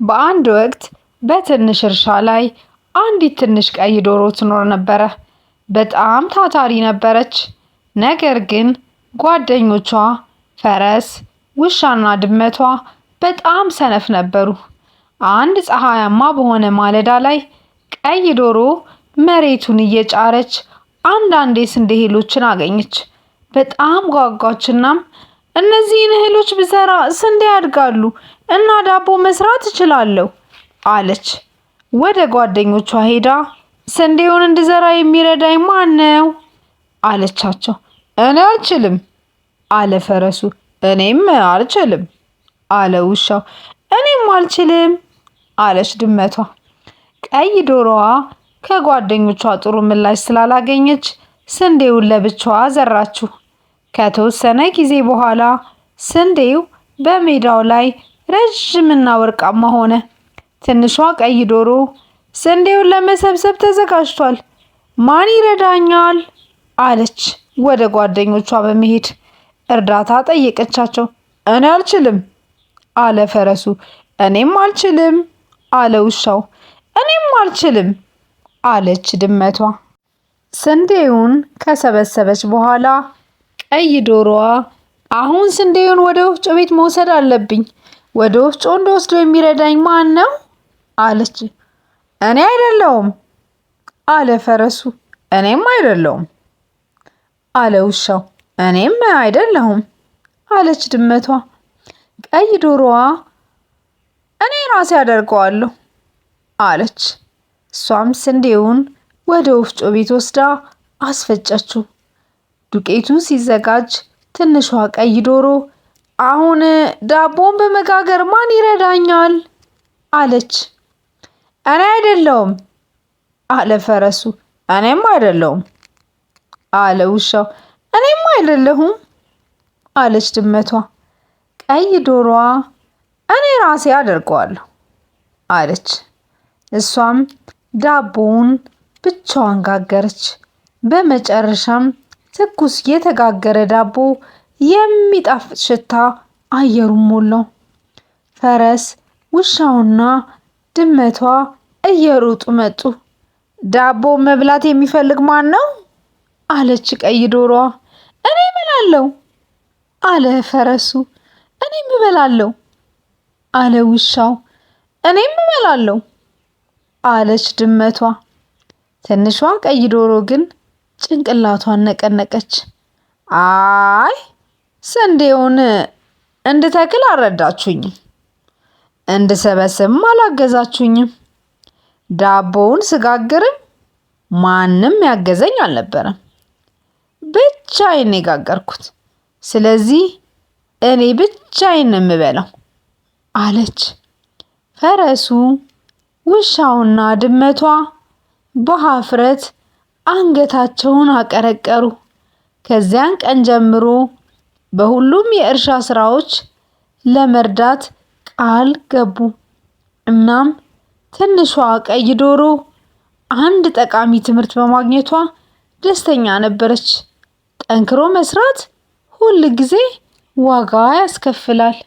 በአንድ ወቅት በትንሽ እርሻ ላይ አንዲት ትንሽ ቀይ ዶሮ ትኖር ነበረ። በጣም ታታሪ ነበረች። ነገር ግን ጓደኞቿ ፈረስ፣ ውሻና ድመቷ በጣም ሰነፍ ነበሩ። አንድ ፀሐያማ በሆነ ማለዳ ላይ ቀይ ዶሮ መሬቱን እየጫረች አንዳንድ የስንዴ እህሎችን አገኘች። በጣም ጓጓችናም እነዚህን እህሎች ብዘራ ስንዴ ያድጋሉ እና ዳቦ መስራት እችላለሁ አለች። ወደ ጓደኞቿ ሄዳ ስንዴውን እንድዘራ የሚረዳኝ ማን ነው? አለቻቸው። እኔ አልችልም አለ ፈረሱ። እኔም አልችልም አለ ውሻው። እኔም አልችልም አለች ድመቷ። ቀይ ዶሮዋ ከጓደኞቿ ጥሩ ምላሽ ስላላገኘች ስንዴውን ለብቻዋ ዘራችው። ከተወሰነ ጊዜ በኋላ ስንዴው በሜዳው ላይ ረዥምና ወርቃማ ሆነ። ትንሿ ቀይ ዶሮ ስንዴውን ለመሰብሰብ ተዘጋጅቷል፣ ማን ይረዳኛል? አለች ወደ ጓደኞቿ በመሄድ እርዳታ ጠየቀቻቸው። እኔ አልችልም አለ ፈረሱ። እኔም አልችልም አለ ውሻው። እኔም አልችልም አለች ድመቷ። ስንዴውን ከሰበሰበች በኋላ ቀይ ዶሮዋ አሁን ስንዴውን ወደ ወፍጮ ቤት መውሰድ አለብኝ። ወደ ወፍጮ እንደወስደው የሚረዳኝ ማን ነው? አለች። እኔ አይደለሁም አለ ፈረሱ። እኔም አይደለሁም አለ ውሻው። እኔም አይደለሁም አለች ድመቷ። ቀይ ዶሮዋ እኔ ራሴ አደርገዋለሁ አለች። እሷም ስንዴውን ወደ ወፍጮ ቤት ወስዳ አስፈጨችው። ዱቄቱ ሲዘጋጅ ትንሿ ቀይ ዶሮ አሁን ዳቦን በመጋገር ማን ይረዳኛል? አለች። እኔ አይደለሁም አለ ፈረሱ። እኔም አይደለሁም አለ ውሻው። እኔም አይደለሁም አለች ድመቷ። ቀይ ዶሮዋ እኔ ራሴ አደርገዋለሁ አለች። እሷም ዳቦውን ብቻዋን ጋገረች። በመጨረሻም ትኩስ የተጋገረ ዳቦ የሚጣፍጥ ሽታ አየሩን ሞላው። ፈረስ፣ ውሻውና ድመቷ እየሮጡ መጡ። ዳቦ መብላት የሚፈልግ ማን ነው? አለች ቀይ ዶሮዋ። እኔ እበላለሁ አለ ፈረሱ። እኔም እበላለሁ አለ ውሻው። እኔም እበላለሁ አለች ድመቷ። ትንሿ ቀይ ዶሮ ግን ጭንቅላቷን ነቀነቀች። አይ ስንዴውን እንድተክል አልረዳችሁኝም፣ እንድሰበስብም አላገዛችሁኝም። ዳቦውን ስጋግርም ማንም ያገዘኝ አልነበረም። ብቻዬን ነው የጋገርኩት። ስለዚህ እኔ ብቻዬን ነው የምበላው አለች። ፈረሱ፣ ውሻውና ድመቷ በሀፍረት አንገታቸውን አቀረቀሩ። ከዚያን ቀን ጀምሮ በሁሉም የእርሻ ስራዎች ለመርዳት ቃል ገቡ። እናም ትንሿ ቀይ ዶሮ አንድ ጠቃሚ ትምህርት በማግኘቷ ደስተኛ ነበረች። ጠንክሮ መስራት ሁል ጊዜ ዋጋ ያስከፍላል።